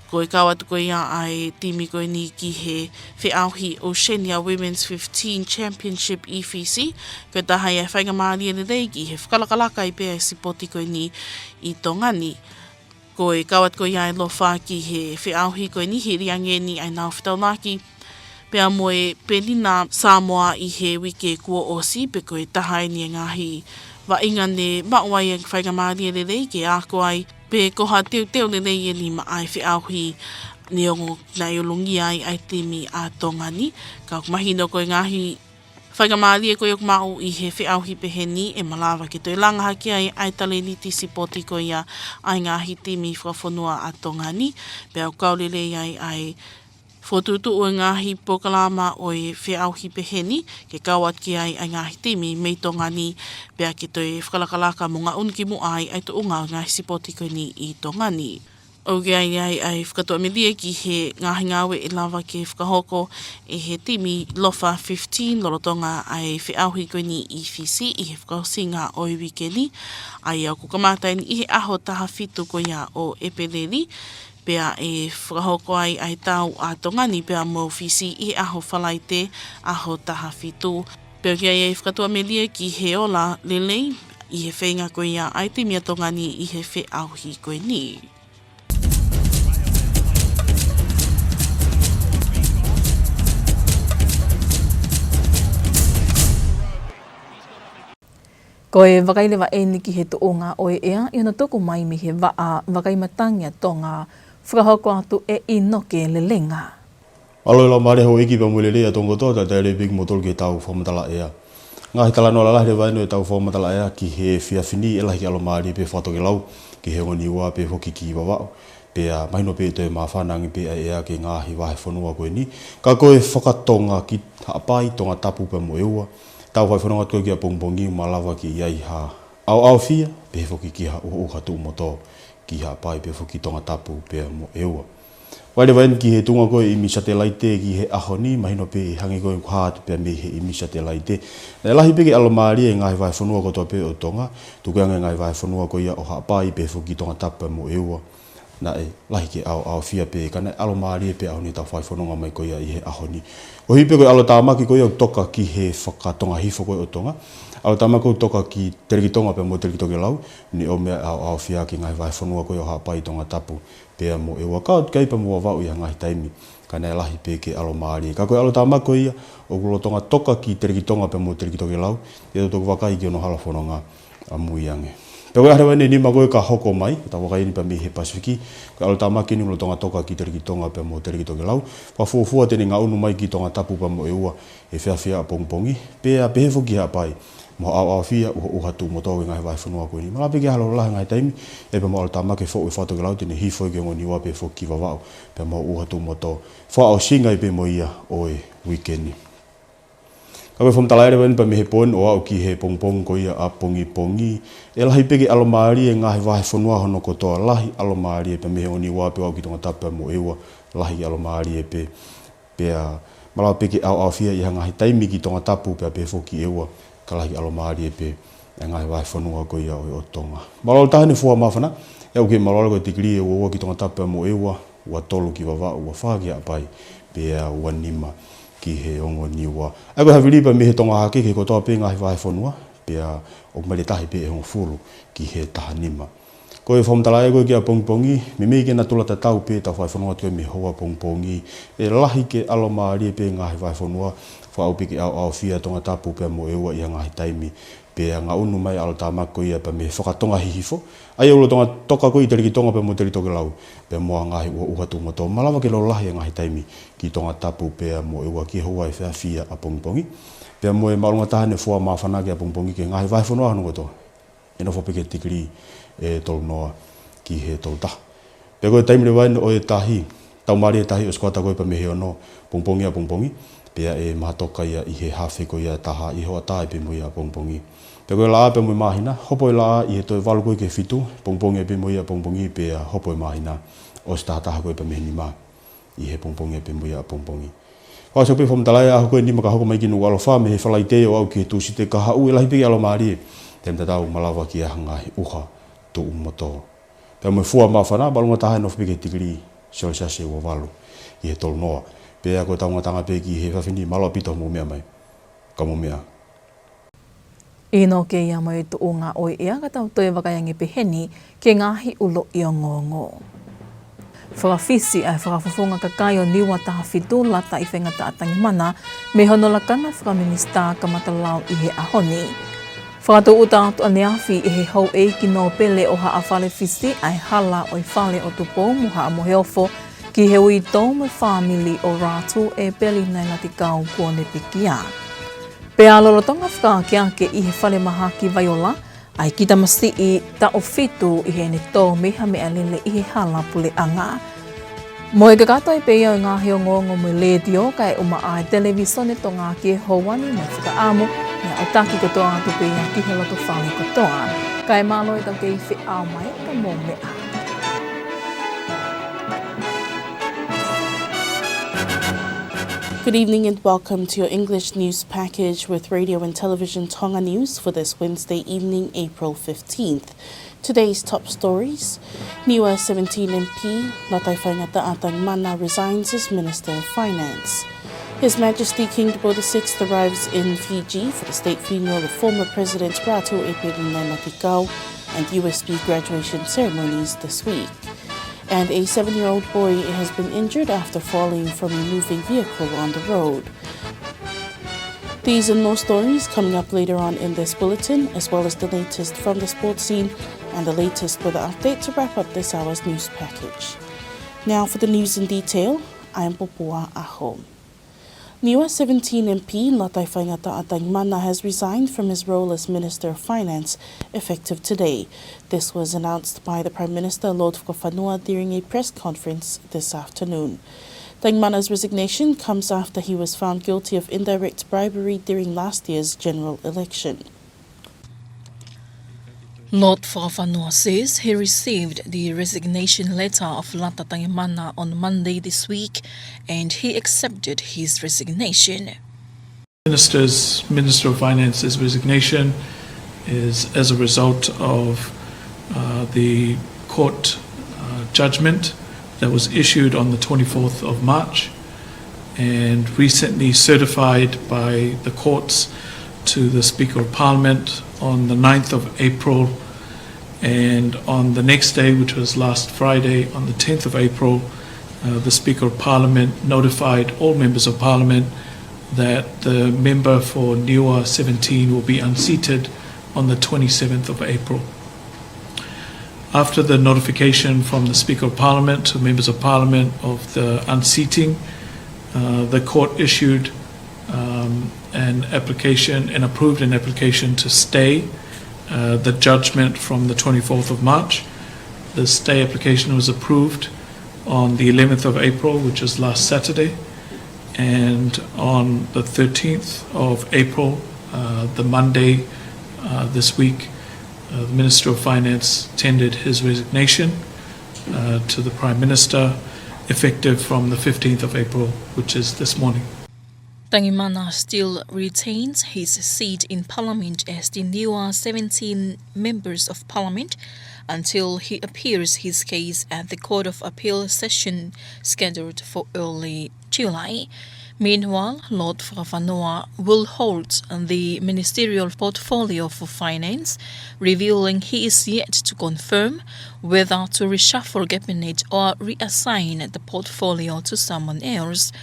Ko e kau atu ko ia ʻa e timi ko ʻeni ki he feʻauhi Oceania Women's fifteen Championship ʻi Fisi, ko e taha ia e faingamālie lelei ki he fakalakalaka ai pē ʻa e sipoti ko ʻeni ʻi Tonga ni. Ko e kau atu ko ia e Lofa ki he feʻauhi ko ʻeni, hili ange ʻeni ʻa ʻenau fetaulaki pea mo e Penina Samoa ʻi he uike kuo ʻosi, pea ko e taha ʻeni e ngaahi vaʻinga ne maʻu ai e faingamālie lelei ke ako ai pe ko ha teuteu lelei ʻeni maʻa e feʻauhi, neongo naʻe ʻulungia ai ʻa e timi ʻa Tonga ni. Ka ʻoku mahino ko e ngaahi faingamālie ko ia ʻoku maʻu ʻi he feʻauhi pehē ni ʻe malava ke toe langa hake ai ʻa e talēniti sipoti ko ia ʻa e ngaahi timi fakafonua ʻa Tonga ni, pea ʻoku kau lelei ai ʻa e fokotuʻutuʻu ʻo e ngaahi polokalama ʻo e feʻauhi pehē ni, ke kau atu ki ai ʻa e ngaahi timi mei Tonga ni, pea ke toe fakalakalaka mo ngaʻunu kimuʻa ai ʻa e tuʻunga ʻo e ngaahi sipoti ko ʻeni ʻi Tonga ni. ʻOku ʻi ai ʻa e fakatuʻamelie ki he ngaahi ngāue ʻe lava ke fakahoko ʻe he timi Lofa fifteen lolotonga ʻa e feʻauhi ko ʻeni ʻi Fisi ʻi he fakaʻosinga ʻo e uike ni, ʻa ia ʻoku kamata ʻeni ʻi he ʻaho taha fitu ko ia ʻo ʻEpeleli, pea ʻe fakahoko ai ʻa e tau ʻa Tonga ni pea mo Fisi ʻi he ʻaho Falaite, ʻaho taha fitu. Pea ʻoku ʻi ai ʻa e fakatuʻamelie ki he ola lelei ʻi he feinga ko ia ʻa e timi ʻa Tonga ni ʻi he feʻauhi ko ʻeni. Ko e vakai leva ʻeni ki he tuʻunga ʻo e ʻea ʻi hono tuku mai mei he vaʻa vakai matangi ʻa Tonga, fakahoko atu ʻe ʻInoke Lelenga. Mālō e laumālie houʻeiki pea mo e lelei ʻa Tonga kotoa, talitali pē kimoutolu ki heʻetau fakamatala ʻea. Ngaahi talanoa lalahi leva ʻeni ʻo ʻetau fakamatala ʻea ki he efiafi ni, ʻe lahi ke ʻalomālie pē fakatokelau ki he ongo Niua pea foki ki Vavaʻu. Pea mahino pē ʻe toe māfana ange pē ʻa e ʻea ki he ngaahi vahefonua ko ʻeni. Ka ko e fakatonga ki Haʻapai, Tongatapu pea mo ʻEua. Tau fai fononga atu ko ē ki ʻapongipongi ʻo malava ke ʻi ai ha ʻaoʻaofia, pehē foki ki ha ʻuhoʻuha tuʻu motu ki Haʻapai pea foki Tongatapu pea mo ʻEua. Vakai leva ʻeni ki he tuʻunga ko ē ʻimi satelaite ki he ʻaho ni, mahino pē ʻe hangē ko e hā atu pē mei he ʻimi satelaite. Naʻe lahi pē ke ʻalomālie e ngaahi vahefonua kotoa pē ʻo Tonga, tuku ange e ngaahi vahefonua ko ia ʻo Haʻapai pea foki Tongatapu pea mo ʻEua. Naʻe lahi ke ʻaoʻaofia pē, ka naʻe ʻalomālie pē ʻaho ni ʻetau fai fononga mai ko ia ʻi he ʻaho ni. Koeʻuhi pē ko e ʻalotāmaki ko ia ʻoku toka ki he fakatonga hifo ko ē ʻo Tonga. ʻAlotāmaki ʻoku toka ki Telekitonga pea mo Telekitokelau, ne ʻomai ʻaoʻaofia ki he ngaahi vahefonua ko ia ʻo Haʻapai, Tongatapu pea mo ʻEua, kau ki ai pea mo Vavaʻu ʻi ha ngaahi taimi, ka naʻe lahi pē ke ʻalomālie. Ka ko e ʻalotāmaki ko ia ʻoku lolotonga toka ki Telekitonga pea mo Telekitonga Tokelau, te tau toki vakai ki hono hala fononga ʻamui ange. Pea ko e ʻaho leva ʻeni ʻe nima ko ē ka hoko mai, tau vakai ʻeni pea mei he Pasifiki, ko e ʻalotāmaki ʻeni ʻoku lolotonga toka ki Telekitonga pea mo Telekitonga Tokelau, fakafuofua te ne ngaʻunu mai ki Tongatapu pea mo ʻEua he efiafi ʻapongipongi, pea pehē foki ki Haʻapai, mo ʻaoʻaofia ʻuha, ʻuha tuʻumotu ki he ngaahi vahefonua ko ʻeni. Malava pē ke ʻi ai ha lolo lahi he ngaahi taimi, ʻe pea mo e ʻalotāmaki foʻou ʻe fā Tokelau te ne hifo ki he ongo Niua pea foki ki Vavaʻu, pea mo ʻuha tuʻumotu. Fakaʻosinga ai pē mo ia ʻo e uike ni. Ka ko e fakamatala leva ʻeni pea mei he pō ni ʻo aʻu ki he pongipongi ko ia ʻapongipongi, ʻe lahi pē ke ʻalomālie e ngaahi vahefonua hono kotoa, lahi ʻalomālie pē mei he ongo Niua pea aʻu ki Tongatapu pea mo ʻEua, lahi ʻalomālie pē. Pea malava pē ke ʻaoʻaofia ʻi ha ngaahi taimi ki Tongatapu pea pehē foki ki ʻEua, ka lahi ʻalomālie pē e ngaahi vahefonua ko ia ʻo, ʻo Tonga. Mālōlō taha ʻeni fua māfana, ʻe aʻu ki he mālōlō ko e tikilī ʻe ua ua ki Tongatapu pea mo ʻEua, ua tolu ki Vavaʻu, ua fā ki Haʻapai, pea ua nima ki he ongo Niua. ʻA ia ko e havili pea mei he Tonga hake ki he kotoa pē ngaahi vahefonua, pea ʻoku mali tahi pē ʻe hongofulu ki he taha nima. Ko e fakamatala ia ko ē ki ʻapongipongi, meimei ke natula tatau pē ʻetau fai fononga atu mei he houa ʻapongipongi, ʻe lahi ke ʻalomālie pē ngaahi vahefonua, fakaʻau pē ke ʻaoʻaofia Tongatapu pea mo ʻEua ʻi ha ngaahi taimi, pea ngaʻunu mai ʻalotāmaki ko ia pea mei he fakatonga hihifo. ʻA ia ʻoku lolotonga toka ko ē ʻi Telekitonga pea mo Telekitokelau, pea mo e ngaahi ʻuha, ʻuha tuʻumotu. Malava ke lolo lahi e ngaahi taimi ki Tongatapu pea mo ʻEua ki he houa efiafi ʻapongipongi. Pea mo e māʻolunga taha ʻeni fua māfana ki ʻapongipongi ki he ngaahi vahefonua hono kotoa, ʻe nofo pē ki he tikilī ʻe tolu noa ki he tolu taha. Pea ko e taimi leva ʻeni ʻo e tahi, tau mālie e tahi ʻosi ko ata ko ē pea mei he ono pongipongi ʻapongipongi, pea ʻe mahatoka ia ʻi he hafe ko ia ʻe taha ʻi he hoʻatā pea mo ia ʻapongipongi. Pea ko e laʻā pea mo e māhina, hopo e laʻā ʻi he toe valu ko ē ki he fitu pongipongi pea mo ia ʻapongipongi, pea hopo e māhina ʻosi taha taha ko ē pea mei he nima ʻi he pongipongi pea mo ia ʻapongipongi. Fakaʻosi pē fakamatala e ʻaho ko ē ʻe nima ka hoko mai ki Nukuʻalofa mei he Falaite ʻo aʻu ki he Tūsite, ka haʻu ʻe lahi pē ke ʻalomālie, taimi tatau malava ke ʻi ai ha ngaahi ʻuha tuʻumotu. Pea mo e fua māfana, māʻolunga taha ʻeni nofo pē ki he tikilī Selesiasi ʻe ua valu ki he tolu noa. Pea ko ʻetau ngataʻanga pē ki he efiafi ni, mālō ʻaupito hoʻomou meʻa mai. Ka mou meʻa. ʻIo, ke ʻi ai mo e tuʻunga ʻo e ʻea ka tau toe vakai ange pē heni ki he ngaahi uloʻi ongoongo. Fakafisi ʻa e fakafofonga kakai ʻo Niua taha fitu, Lata ʻi Faingataʻa Tangimana, mei hono lakanga fakaminisitā kamata lau ʻi he ʻaho ni. Fakatūʻuta atu ʻaneafi ʻe he houʻeiki nōpele ʻo Haʻa Fale Fisi ʻa e hala ʻo e fale ʻo Tupou mo Haʻa Moheofo ki he uitou mo e fāmili ʻo Ratu ʻEpeli Nailatikau kuo ne pekia. Pea lolotonga fakaakeake ʻi he falemahaki Vaiola ʻa e kiʻi tamasiʻi taʻu fitu ʻi heʻene tō mei ha meʻalele ʻi he hala puleʻanga. Mo e kakato ai pē ia ʻo e ngaahi ongoongo mei he letiō, kae ʻumaʻā e Televīsone Tonga ki he houa ni, mo e fakaʻamu, meʻa ʻo taki kotoa atu pē ia ki he loto fale kotoa. Kae mālō e kau kei feʻao mai, ka mou meʻa. Good evening and welcome to your English news package with Radio and Television Tonga News for this Wednesday evening, April fifteenth. Today's top stories: Niua seventeen M P, Lata ʻi Faingataʻa Tangimana, resigns as Minister of Finance. His Majesty King Tupou the sixth arrives in Fiji for the state funeral of former President Ratu ʻEpeli Nailatikau and U S B graduation ceremonies this week. And a seven-year-old boy has been injured after falling from a moving vehicle on the road. These and more stories coming up later on in this bulletin, as well as the latest from the sports scene and the latest weather update to wrap up this hour's news package. Now for the news in detail, I'm Popua Aho. Niua seventeen M P, Lata ʻi Faingataʻa Tangimana, has resigned from his role as Minister of Finance, effective today. This was announced by the Prime Minister, Lord Fakafanua, during a press conference this afternoon. Tangimana's resignation comes after he was found guilty of indirect bribery during last year's general election. Lord Fakafanua says he received the resignation letter of Lata Tangimana on Monday this week, and he accepted his resignation. Minister's, Minister of Finance's resignation is as a result of, uh, the court, uh, judgment that was issued on the twenty-fourth of March and recently certified by the courts to the Speaker of Parliament on the ninth of April. And on the next day, which was last Friday, on the tenth of April, uh, the Speaker of Parliament notified all members of Parliament that the member for Niua seventeen will be unseated on the twenty-seventh of April. After the notification from the Speaker of Parliament to members of Parliament of the unseating, uh, the court issued, um, an application and approved an application to stay, uh, the judgment from the twenty-fourth of March. The stay application was approved on the eleventh of April, which is last Saturday, and on the thirteenth of April, uh, the Monday, uh, this week, uh, the Minister of Finance tendered his resignation, uh, to the Prime Minister, effective from the fifteenth of April, which is this morning. Tangimana still retains his seat in Parliament as the Niua seventeen members of Parliament until he appears his case at the Court of Appeal session scheduled for early July. Meanwhile, Lord Fakafanua will hold the ministerial portfolio for finance, revealing he is yet to confirm whether to reshuffle cabinet or reassign the portfolio to someone else.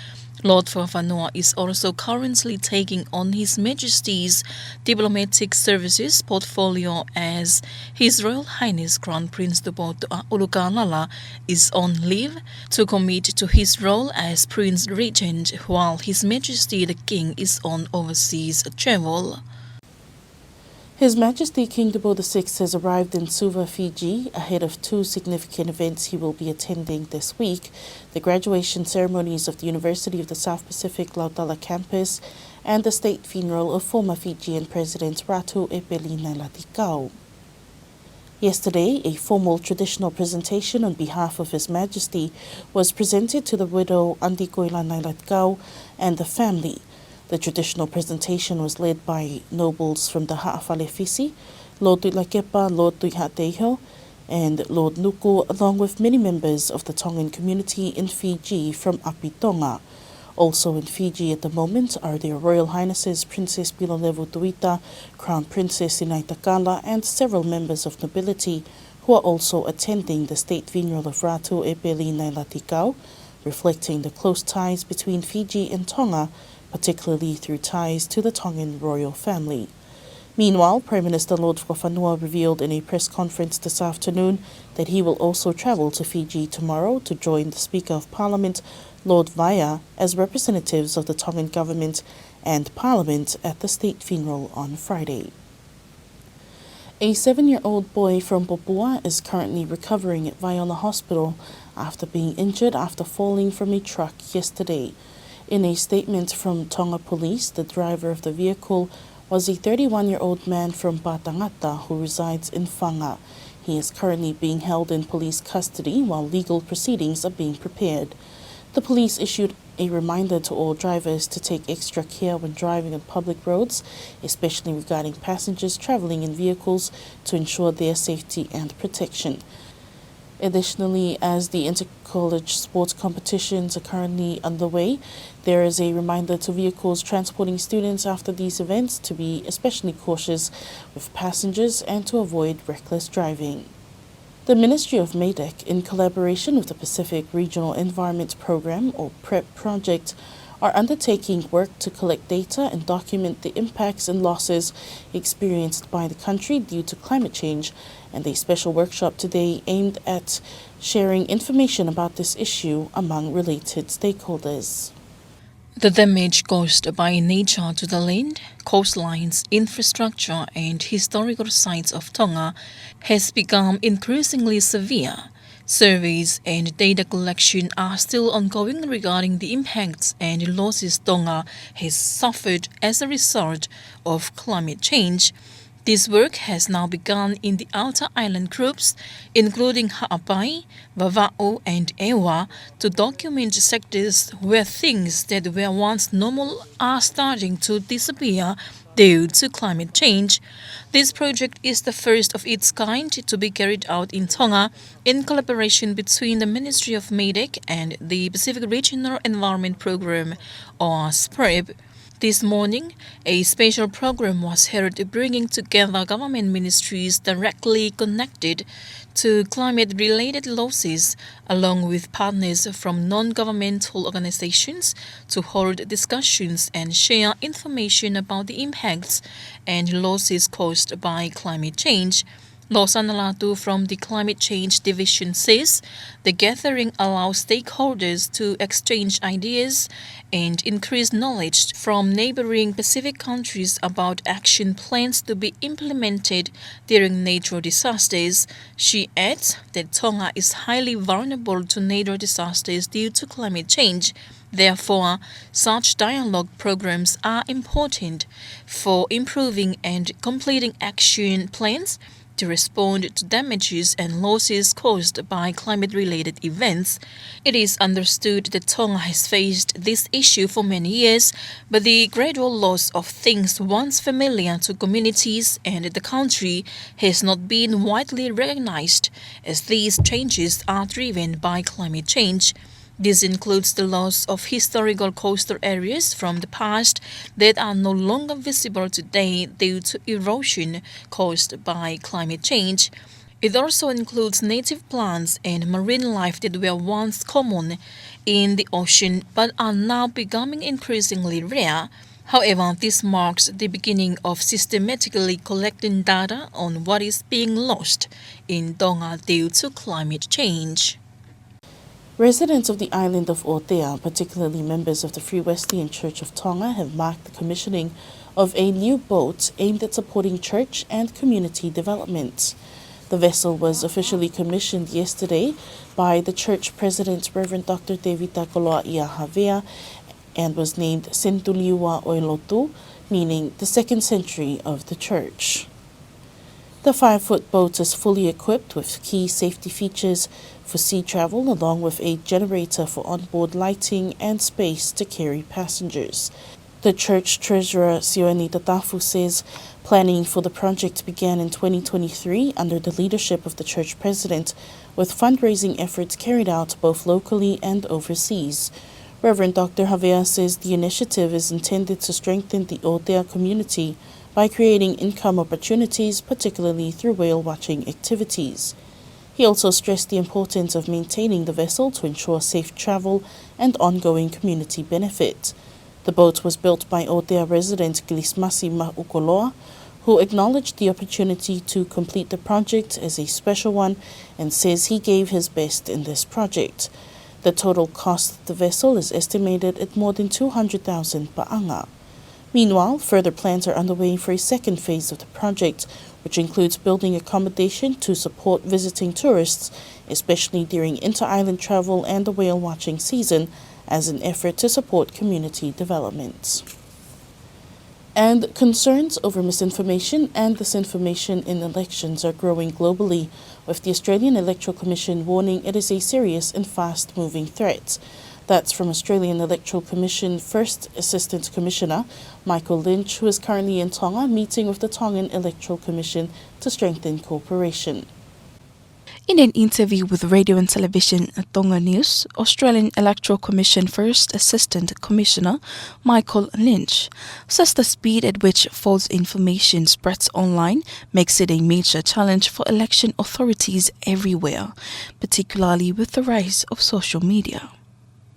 Lord Fakafanua is also currently taking on His Majesty's diplomatic services portfolio as His Royal Highness Crown Prince Tupoutoʻa ʻUlukalala is on leave to commit to his role as Prince Regent while His Majesty the King is on overseas travel. His Majesty King Tupou the Sixth has arrived in Suva, Fiji, ahead of two significant events he will be attending this week, the graduation ceremonies of the University of the South Pacific Lautala campus and the state funeral of former Fijian President Ratu ʻEpeli Nailatikau. Yesterday, a formal traditional presentation on behalf of His Majesty was presented to the widow Andikoila Nailatikau and the family. The traditional presentation was led by nobles from the Haʻafale Fisi, Lord Tuʻilakepa, Lord Tuʻihaʻateiho, and Lord Nuku, along with many members of the Tongan community in Fiji from ʻApitonga. Also in Fiji at the moment are Their Royal Highnesses Princess Pilolevu Tuita, Crown Princess Sinaitakala, and several members of nobility who are also attending the state funeral of Ratu ʻEpeli Nailatikau, reflecting the close ties between Fiji and Tonga, particularly through ties to the Tongan royal family. Meanwhile, Prime Minister Lord Fakafanua revealed in a press conference this afternoon that he will also travel to Fiji tomorrow to join the Speaker of Parliament, Lord Vaea, as representatives of the Tongan government and Parliament at the state funeral on Friday. A seven-year-old boy from Popua is currently recovering at Vaiona Hospital after being injured after falling from a truck yesterday. In a statement from Tonga Police, the driver of the vehicle was a thirty-one-year-old man from Patangata who resides in Faga. He is currently being held in police custody while legal proceedings are being prepared. The police issued a reminder to all drivers to take extra care when driving on public roads, especially regarding passengers traveling in vehicles, to ensure their safety and protection. Additionally, as the inter-college sports competitions are currently underway, there is a reminder to vehicles transporting students after these events to be especially cautious with passengers and to avoid reckless driving. The Ministry of MEDEC, in collaboration with the Pacific Regional Environment Program, or PREP project, are undertaking work to collect data and document the impacts and losses experienced by the country due to climate change, and a special workshop today aimed at sharing information about this issue among related stakeholders. The damage caused by nature to the land, coastlines, infrastructure, and historical sites of Tonga has become increasingly severe. Surveys and data collection are still ongoing regarding the impacts and losses Tonga has suffered as a result of climate change. This work has now begun in the outer island groups, including Haʻapai, Vavaʻu, and ʻEua, to document sectors where things that were once normal are starting to disappear due to climate change. This project is the first of its kind to be carried out in Tonga in collaboration between the Ministry of MEDEC and the Pacific Regional Environment Programme, or SPREP. This morning, a special program was held bringing together government ministries directly connected to climate-related losses, along with partners from non-governmental organizations, to hold discussions and share information about the impacts and losses caused by climate change. Losana Latu from the Climate Change Division says the gathering allows stakeholders to exchange ideas and increase knowledge from neighboring Pacific countries about action plans to be implemented during natural disasters. She adds that Tonga is highly vulnerable to natural disasters due to climate change. Therefore, such dialogue programs are important for improving and completing action plans to respond to damages and losses caused by climate-related events. It is understood that Tonga has faced this issue for many years, but the gradual loss of things once familiar to communities and the country has not been widely recognized, as these changes are driven by climate change. This includes the loss of historical coastal areas from the past that are no longer visible today due to erosion caused by climate change. It also includes native plants and marine life that were once common in the ocean but are now becoming increasingly rare. However, this marks the beginning of systematically collecting data on what is being lost in Tonga due to climate change. Residents of the island of Aotea, particularly members of the Free Wesleyan Church of Tonga, have marked the commissioning of a new boat aimed at supporting church and community development. The vessel was officially commissioned yesterday by the church president, Reverend Doctor Tevita Koloaʻia Havea, and was named Senituli Ua ʻo e Lotu, meaning the second century of the church. The five-foot boat is fully equipped with key safety features for sea travel, along with a generator for onboard lighting and space to carry passengers. The church treasurer, Sione Tatafu, says planning for the project began in twenty twenty-three under the leadership of the church president, with fundraising efforts carried out both locally and overseas. Reverend Doctor Havea says the initiative is intended to strengthen the Aotea community by creating income opportunities, particularly through whale watching activities. He also stressed the importance of maintaining the vessel to ensure safe travel and ongoing community benefit. The boat was built by Aotea resident Kilismasi Maʻukoloa, who acknowledged the opportunity to complete the project as a special one and says he gave his best in this project. The total cost of the vessel is estimated at more than two hundred thousand paʻanga. Meanwhile, further plans are underway for a second phase of the project, which includes building accommodation to support visiting tourists, especially during inter-island travel and the whale watching season, as an effort to support community development. And concerns over misinformation and disinformation in elections are growing globally, with the Australian Electoral Commission warning it is a serious and fast-moving threat. That's from Australian Electoral Commission First Assistant Commissioner Michael Lynch, who is currently in Tonga meeting with the Tongan Electoral Commission to strengthen cooperation. In an interview with Radio and Television Tonga News, Australian Electoral Commission First Assistant Commissioner Michael Lynch says the speed at which false information spreads online makes it a major challenge for election authorities everywhere, particularly with the rise of social media.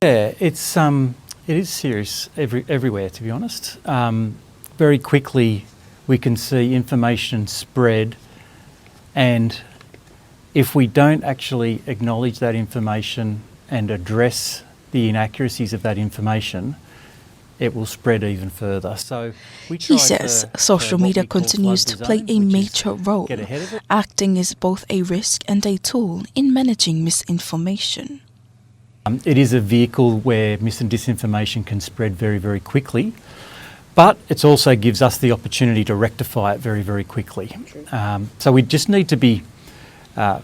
Yeah, it's, um, it is serious every, everywhere, to be honest. Um, very quickly, we can see information spread, and if we don't actually acknowledge that information and address the inaccuracies of that information, it will spread even further. So we He try says to social follow what media we call continues flood to play design, a which is major role, get ahead of it. Acting as both a risk and a tool in managing misinformation. Um, it is a vehicle where mis and disinformation can spread very, very quickly, but it also gives us the opportunity to rectify it very, very quickly. True. Um, so we just need to be, uh,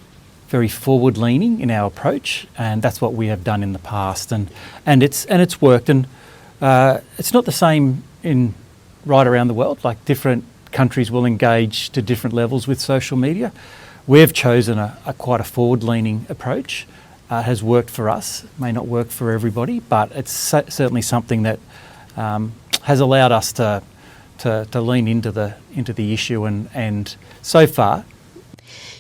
very forward-leaning in our approach, and that's what we have done in the past, and, and it's, and it's worked. And, uh, it's not the same in Right around the world, like, different countries will engage to different levels with social media. We've chosen a, a quite a forward-leaning approach. Uh, has worked for us, may not work for everybody, but it's cer-, certainly something that, um, has allowed us to, to, to lean into the, into the issue and, and so far,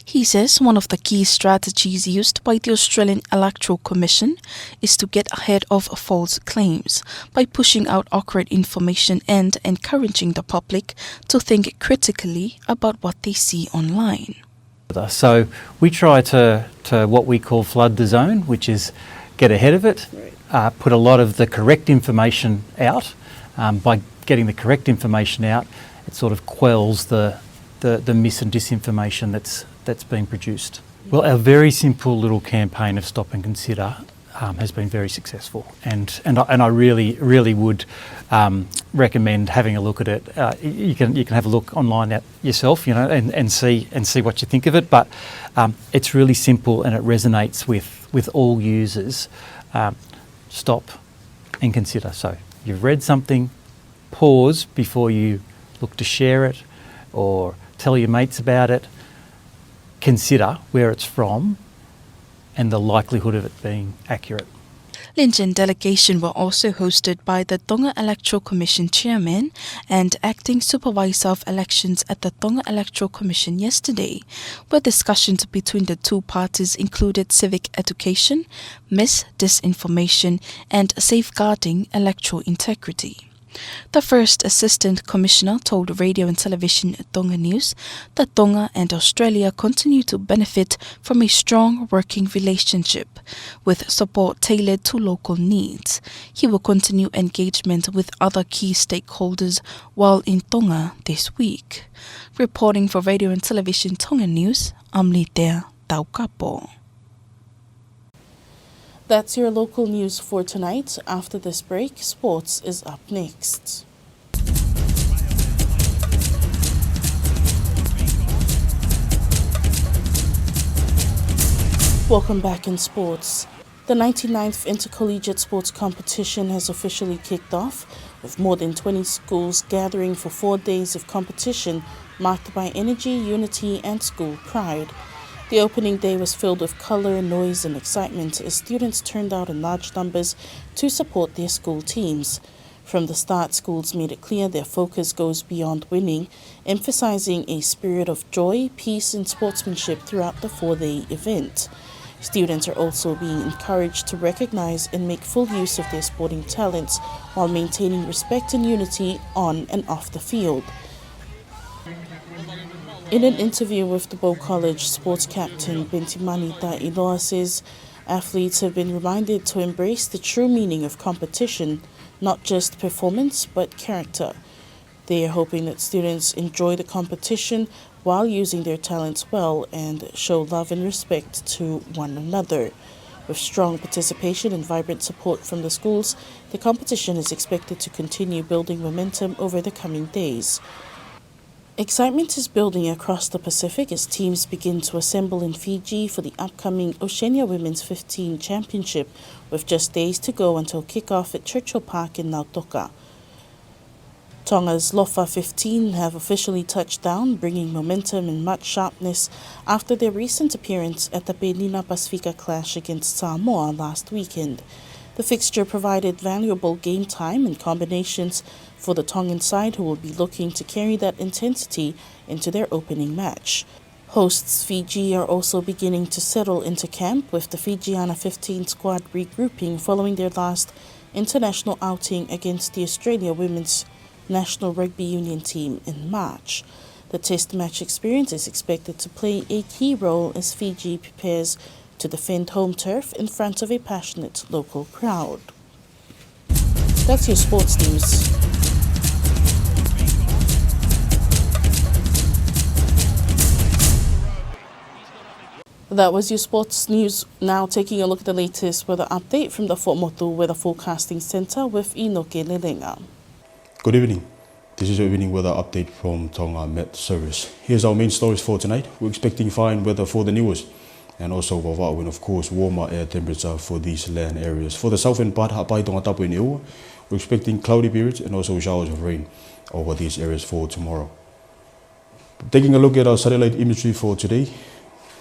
He says one of the key strategies used by the Australian Electoral Commission is to get ahead of false claims by pushing out accurate information and encouraging the public to think critically about what they see online. So we try to, to what we call flood the zone, which is get ahead of it, uh, put a lot of the correct information out. Um, by getting the correct information out, it sort of quells the, the, the mis and disinformation that's, that's been produced. Well, our very simple little campaign of Stop and Consider, um, has been very successful, and, and I, and I really, really would, um, recommend having a look at it. Uh, y-, you can, you can have a look online at yourself, you know, and, and see, and see what you think of it. But, um, it's really simple and it resonates with, with all users. Um, stop and consider. So you've read something, pause before you look to share it or tell your mates about it. Consider where it's from and the likelihood of it being accurate. Lincoln delegation were also hosted by the Tonga Electoral Commission Chairman and Acting Supervisor of Elections at the Tonga Electoral Commission yesterday, where discussions between the two parties included civic education, mis, disinformation, and safeguarding electoral integrity. The First Assistant Commissioner told Radio and Television Tonga News that Tonga and Australia continue to benefit from a strong working relationship, with support tailored to local needs. He will continue engagement with other key stakeholders while in Tonga this week. Reporting for Radio and Television Tonga News, I'm Litea Taukapo. That's your local news for tonight. After this break, sports is up next. Welcome back in sports. The ninety-ninth Intercollegiate Sports Competition has officially kicked off, with more than twenty schools gathering for four days of competition marked by energy, unity, and school pride. The opening day was filled with color, noise, and excitement as students turned out in large numbers to support their school teams. From the start, schools made it clear their focus goes beyond winning, emphasizing a spirit of joy, peace, and sportsmanship throughout the four-day event. Students are also being encouraged to recognize and make full use of their sporting talents while maintaining respect and unity on and off the field. In an interview with the Ball College sports captain, Bentimani Taʻiloa says athletes have been reminded to embrace the true meaning of competition, not just performance, but character. They are hoping that students enjoy the competition while using their talents well and show love and respect to one another. With strong participation and vibrant support from the schools, the competition is expected to continue building momentum over the coming days. Excitement is building across the Pacific as teams begin to assemble in Fiji for the upcoming Oceania Women's fifteen Championship, with just days to go until kick-off at Churchill Park in Lautoka. Tonga's Lofa fifteen have officially touched down, bringing momentum and much sharpness after their recent appearance at the Penina Pasifika Clash against Samoa last weekend. The fixture provided valuable game time and combinations for the Tongan side, who will be looking to carry that intensity into their opening match. Hosts Fiji are also beginning to settle into camp, with the Fiji Under fifteen squad regrouping following their last international outing against the Australia women's national rugby union team in March. The test match experience is expected to play a key role as Fiji prepares to defend home turf in front of a passionate local crowd. That's your sports news. That was your sports news. Now taking a look at the latest weather update from the Fuaʻamotu Weather Forecasting Centre with ʻInoke Lelenga. Good evening. This is your evening weather update from Tonga Met Service. Here's our main stories for tonight. We're expecting fine weather for the Niuas and also Vavaʻu, and of course warmer air temperature for these land areas. For the southern part, Haʻapai, Tongatapu and ʻEua, We're expecting cloudy periods and also showers of rain over these areas for tomorrow. Taking a look at our satellite imagery for today,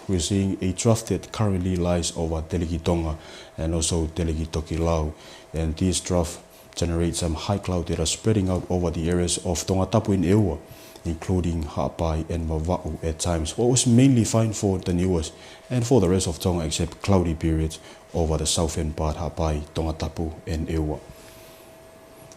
we're seeing a trough that currently lies over Telekitonga and also Telekitokelau. And this trough generates some high cloud that are spreading out over the areas of Tongatapu and ʻEua, including Haʻapai and Vavaʻu at times. What was mainly fine for the Niuas and for the rest of Tonga, except cloudy periods over the southern part, Haʻapai, Tongatapu and ʻEua.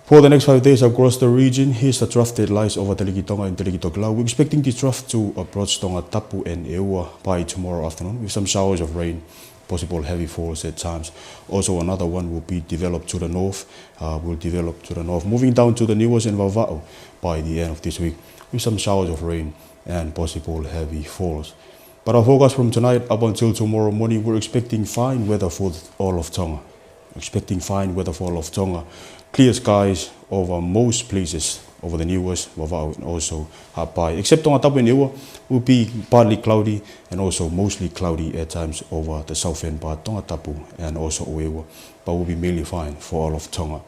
For the next five days across the region, here's the trough that lies over Telekitonga and Telekitokelau. We're expecting the trough to approach Tongatapu and ʻEua by tomorrow afternoon with some showers of rain, possible heavy falls at times. Also, another one will be developed to the north, uh, will develop to the north, moving down to the Niuas and Vavaʻu by the end of this week with some showers of rain and possible heavy falls. But our forecast from tonight up until tomorrow morning, we're expecting fine weather for th-, all of Tonga. Expecting fine weather for all of Tonga. Clear skies over most places over the Niuas, Vavaʻu, and also Haʻapai. Except Tongatapu and ʻEua will be partly cloudy and also mostly cloudy at times over the southern part, Tongatapu and also ʻEua, but will be mainly fine for all of Tonga.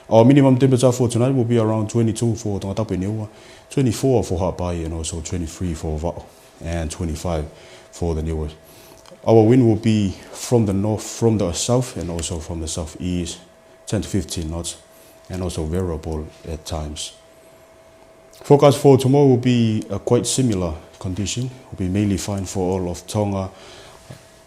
Our minimum temperature for tonight will be around twenty-two for Tongatapu and ʻEua, twenty-four for Haʻapai, and also twenty-three for Vavaʻu, and twenty-five for the Niuas. Our wind will be from the north, from the south, and also from the southeast, ten to fifteen knots, and also variable at times. Forecast for tomorrow will be a quite similar condition. Will be mainly fine for all of Tonga.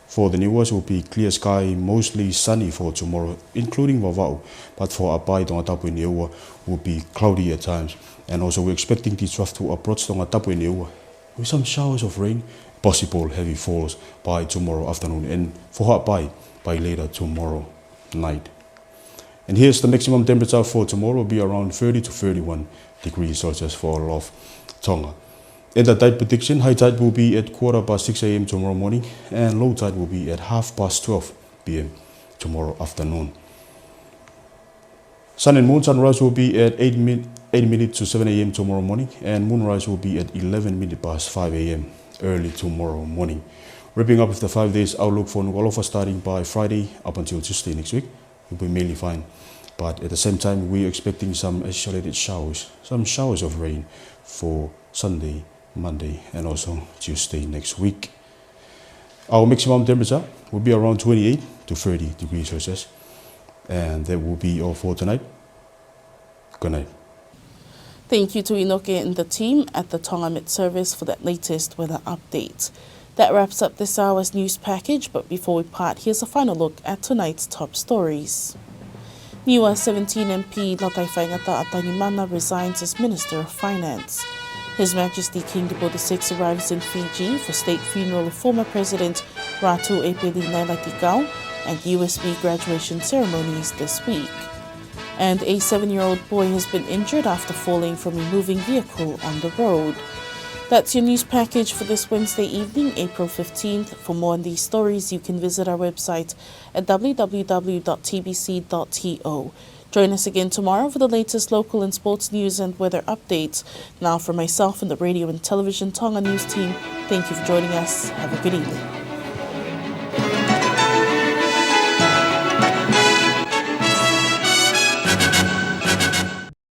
For the Niuas, will be clear sky, mostly sunny for tomorrow, including Vavaʻu. But for Haʻapai, Tongatapu and ʻEua will be cloudy at times. And also, we're expecting this trough to approach Tongatapu and ʻEua with some showers of rain, possible heavy falls by tomorrow afternoon, and for Haʻapai by later tomorrow night. And here's the maximum temperature for tomorrow, will be around thirty to thirty-one degrees Celsius for all of Tonga. And the tide prediction, high tide will be at quarter past six A M tomorrow morning, and low tide will be at half past twelve P M tomorrow afternoon. Sun and moon, sunrise will be at eight min-, eight minutes to seven A M tomorrow morning, and moonrise will be at eleven minutes past five A M early tomorrow morning. Wrapping up with the five days outlook for Nukuʻalofa, starting by Friday up until Tuesday next week, will be mainly fine. But at the same time, we're expecting some isolated showers, some showers of rain for Sunday, Monday, and also Tuesday next week. Our maximum temperature will be around twenty-eight to thirty degrees Celsius. And that will be all for tonight. Good night. Thank you to Inoke and the team at the Tonga Met Service for that latest weather update. That wraps up this hour's news package, but before we part, here's a final look at tonight's top stories. Niua seventeen M P Lātaifaingataʻa Tainimana resigns as Minister of Finance. His Majesty King Leopold the sixth arrives in Fiji for state funeral of former President Ratu ʻEpeli Nailatikau and U S B graduation ceremonies this week. And a seven-year-old boy has been injured after falling from a moving vehicle on the road. That's your news package for this Wednesday evening, April fifteenth. For more on these stories, you can visit our website at W W W dot T B C dot T O. Join us again tomorrow for the latest local and sports news and weather updates. Now, from myself and the Radio and Television Tonga News team, thank you for joining us. Have a good evening.